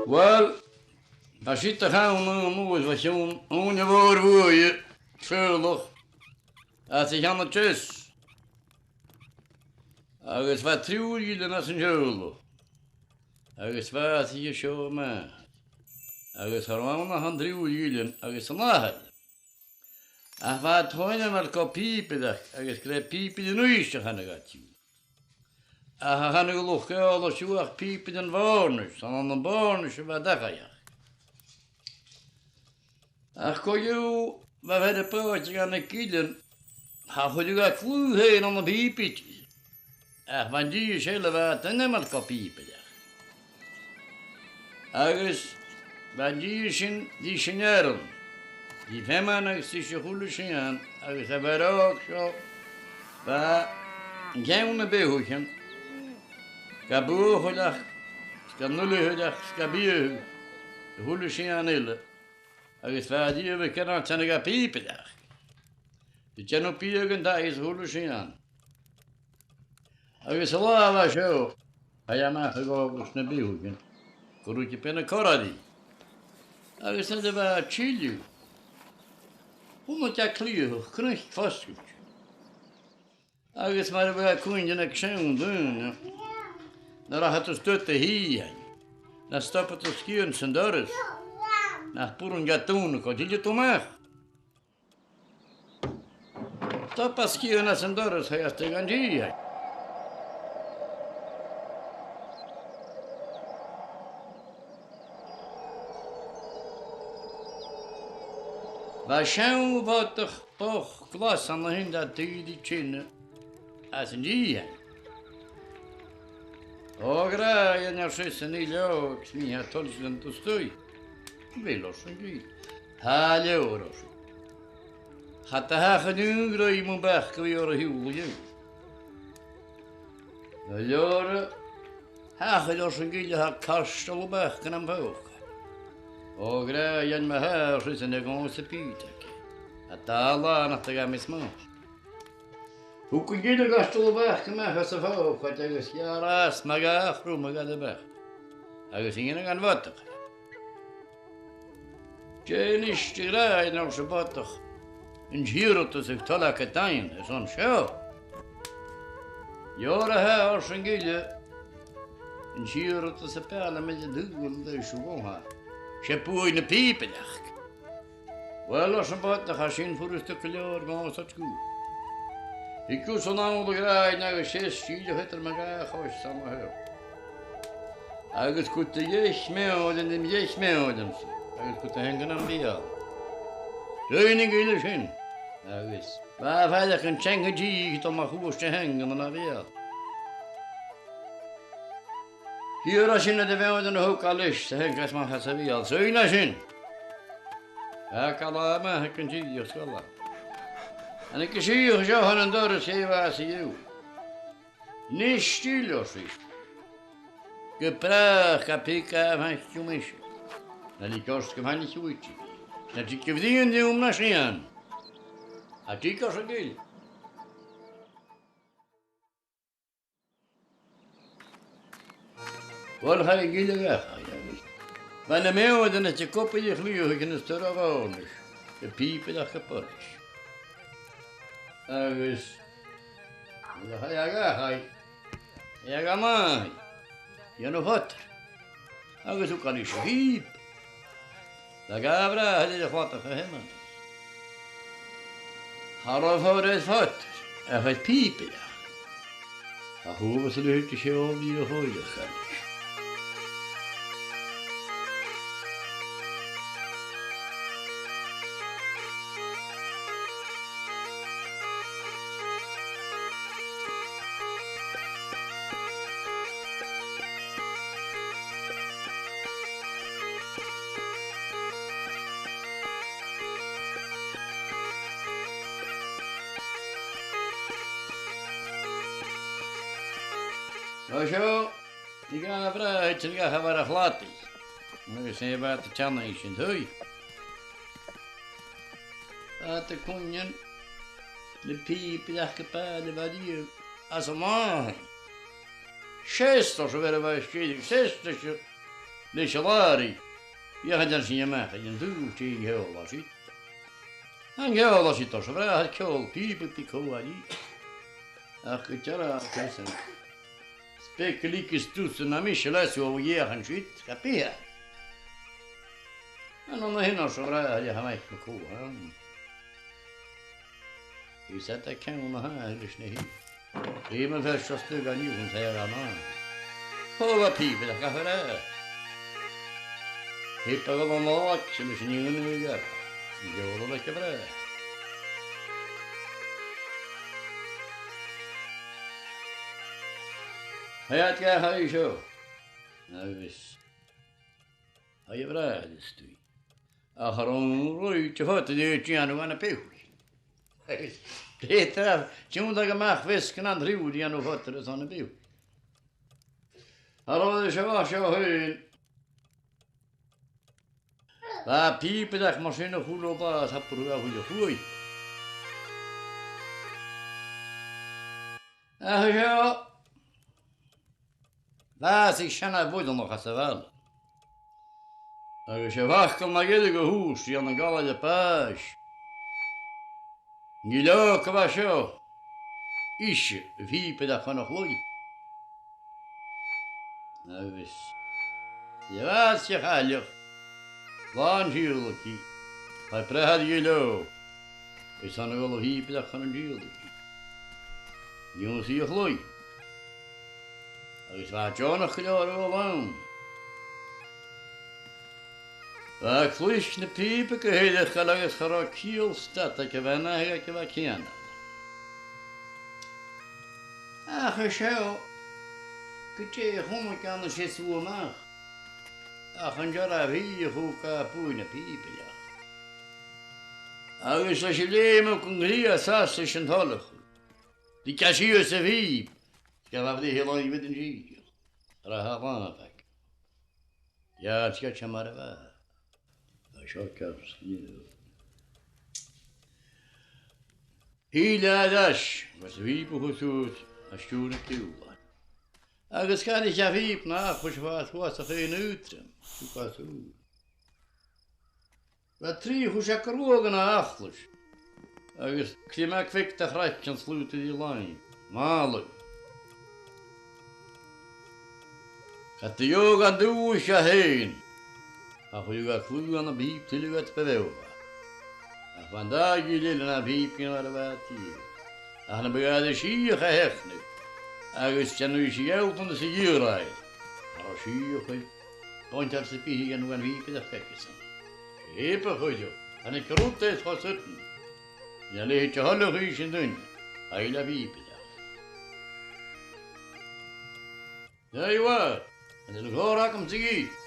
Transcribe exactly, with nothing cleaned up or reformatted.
Uill, bha siud a' chlann a-nuas, bha Seonag, Seonag a' Bhòrd Bhuidhe, teaghlach, às a' cheann a deas. Agus bha triùir ghillean às an teaghlach. Agus bha iad seo a-mach. Agus cha robh ann ach an triùir ghillean agus an athair. Ach bha iad a' cuimhneachadh gu pìobaireachd agus gur e pìobairean uisge a chanadh iad dhiubh. Ach cha chanadh luchd-eòlais dhiubh ach pìobairean bhòrnais, 's ann ann am bòrnais a bha iad a' dol. Ach co-dhiù, bha fear a' pàigheadh nan gillean, cha chuireadh e a glaodh fhèin ann am pìobaire. Ach bha an dithis eile, bha iad ainmeil gu pìobaireachd. Agus bha an dithis sin, dithis an fhearainn, dithis a' mhanaich, dithis a h-uile sìon, agus a' bhean òg seo, bha i an ceann nam beathaichean, ga buachailleachd, 's ga nualaicheadh, 's ga biadhadh, a h-uile sìon eile. Agus bha i a' dèanamh gu math, tha i ga pìobaireachd. Bha i a' dèanamh biadh an taighe 's a h-uile sìon. Agus an latha a bha seo, chaidh i a-mach a dh'fhàgail nam beathaichean, gu ruige beagan corraidh. Agus nuair a bha i a' tilleadh, chunnaic i a' cliathach cnuic fosgailte. Agus mar a bha cuimhne aig seann daoine, nuair a thachradh tu a-staigh a thighinn, nan stobadh tu sgian san doras, nach b' urrainn dha dùnadh gun tilleadh tu a-mach. Stob i sgian san doras, chaidh i a-staigh dhan taigh. Bha seann bhodach bochd glas ann a shin dha tìde teine às an taigh. Ò, ag ràdh, an uair sin, a leòr, 's mi a tha toilichte leam a-staigh. Bheil, ars an gille. Tha, a leòr, ars esan. Cha do thachair an aon ghnothach mun bhac a bhith air a shiubhal dhiubh. A leòr, thachair, ars an gille, tha cairteal a' bhac nam phòcaid. Ò, ag ràdh, an ma-thà, ars esan, a' gabhail sa bhìdeag. A dhà là nach do ghabh mi smàid. Thug an gille cairteal a' bhac a-mach às a' phòcaid agus gheàrr às mu dhà chrom a dh'fhalbh a' bhac. Agus dh'inns e dhan bhodach. Dè a-nis, a ràdh, ars am bodach, an t-iarrtas a tha thu a' dèanamh, is ann seo. Leòr a tha, ars an gille, an t-iarrtas a b' fheàrr leam a dhèanamh, an dèidh seo dhomh, 's e buaidh na pìobaireachd. Uill, ars am bodach, tha sin furasta gu leòr, gun tèid thu. Thig thusa a-nall, a ràdh, agus seas dìreach eadar mo dhà chois ann a sheo. Agus cuir do dheich meòirean, mo dheich meòirean-sa, agus cuir do theanga nam beul. Rinn an gille sin, agus bha e a' faireachdainn teanga dìth a' dol mu chuairt a theangan na bheul. Shìor e sin air a' mheòirean a thug e leis, 's a theanga a-mach às a bheul. Rinn e sin. Tha e gu math, a' tighinn dìreach gu math. An aig an sìth seo, tha an doras a' fàs a-riamh. Nis till, ars esan. Gu bràth, cha bhi càil a bhith agam-sa. Na leig ort gum faigh mi thu idir. Na leig a' bhriathran rium na sìon. A thig, ars an gille. Uill, chaidh an gille dhachaigh agus bha na meòirean aige ag obair a' chliathaich anns an t-sruth bhòrnais, a' pìobaireachd a' bhochd. Agus nuair a chaidh e dhachaigh, chaidh e dhan àite, dhan a' photair, agus thug e leis a' phìob. Bha e ag ràdh air a' chladach a th' ann. Cha robh fòd air fad, ach air pìobaireachd. Ach uabhas a leithid de sheòl bhiodh a' fòireach leis. An seo, thig a' bhràthair, thig a' bhràthair a' chladaich. Agus e bha a' teannadh sin, thuirt e. Bha e a' cuimhneachadh na pìobaireachd a b' fheàrr a bha riamh às an là. Seas, ars am fear a bha a' stèidheachadh, seas leis. leis an làraidh. Dh'fheuch iad an sin a-mach, an dùil, dè an ceòl a tha siud. An ceòl a tha siud, ars am bràthair, ceòl pìoba bìdh còmhla rithe. Ach gu dearbh, tha sin. 'S beag a leigeas tusa na mise leas a dh'fheuchainn siud, cha bhi. An ann a shin, ars am bràthair, a tha a-mach mu chomhair. Is iad a' ceann a tha leis na h-, bidh mo bheir seo stug an iuchan sa ghann. Thog a pìoba a ghabh air. Pìoba a ghabh an làig, sin is an iuchan a ghabh. An ceòl a bh' aige bhràth. Tha iad ga thaigh seo. Agus tha e bhràth, is tuig. Ach an robh an rud a' faighinn a dhèanamh ann am beathach. Agus dè tha, tionndaidh a-mach feasgar nan triùir a dhèanamh fada airson na beathach. An robh e seo, seo fhèin. Bha pìobaireachd mar sin a h-uile là, tha brù a h-uile h-uair. Ach seo, bhàsaich seann bhoireannach às a' bhaile. Agus 's e facal na dh'fhaodadh a thùs ri ann an galar a' bhàis. An gille òg a bha seo, ise a' phìobaireachd chun a' chlaidh. Agus a' bhàs a' chailleach, làn tìodhlacaidh, chaidh bràthair a' ghille òg airson a dhol a phìobaireachd chun an tìodhlacaidh. Dh'ionnsaich a' chlaidh. Agus bha e deònach gu leòr a dhol ann. Bha e a' cluich na pìoba gu h-eireachdail agus cha robh ciall stad aig a' bhean aige aig a bha a' ceannach. Ach an seo, gu dè chunnaic e an sin a-mach? Ach an dearbh fhiadh a thug e buaidh na pìoba dha. Agus leis an leum gun chrìoch às leis an toileachadh, dh'fhàg e sìos a phìob, 's ghabh e bhreith air làimh an dìreach. Rachadh a làmh aige. Dh'fhàg e mar a bha. Tha seo ceart, sgìre. Thill e air ais, agus a' phìob a chur suas, a stiùireadh a' chiùil. Agus cha deach a' phìob na chuir e fàs suas a' chinn aotrom, suas a' chinn. Bha trì, chuir e cruaidh na achlais, agus cleachd e feadh de chraiceann, slaod e ri làimh. Màl e. Cha do gheibheadh e an dùthaich e fhèin. Ach chuireadh e cliù ann am pìob tuilleadh air bu mhotha. Ach bha an dà ghille eile na pìob gun a bha a' tighinn. Ach nam biodh e air a sìtheach a sheachnadh, agus dèanadh i sìtheach bhon a' sìor air. Mar a sìtheach i, bhaintear sa bhitheadh an uain bhìob air a' chaigeasan. Pìob a chuireadh, chan eil rud air cho sudden. An leithid a thoileachadh sin duine, a bheil a' bhìob air. Dè bha, an e an còrr agam-sa dhith?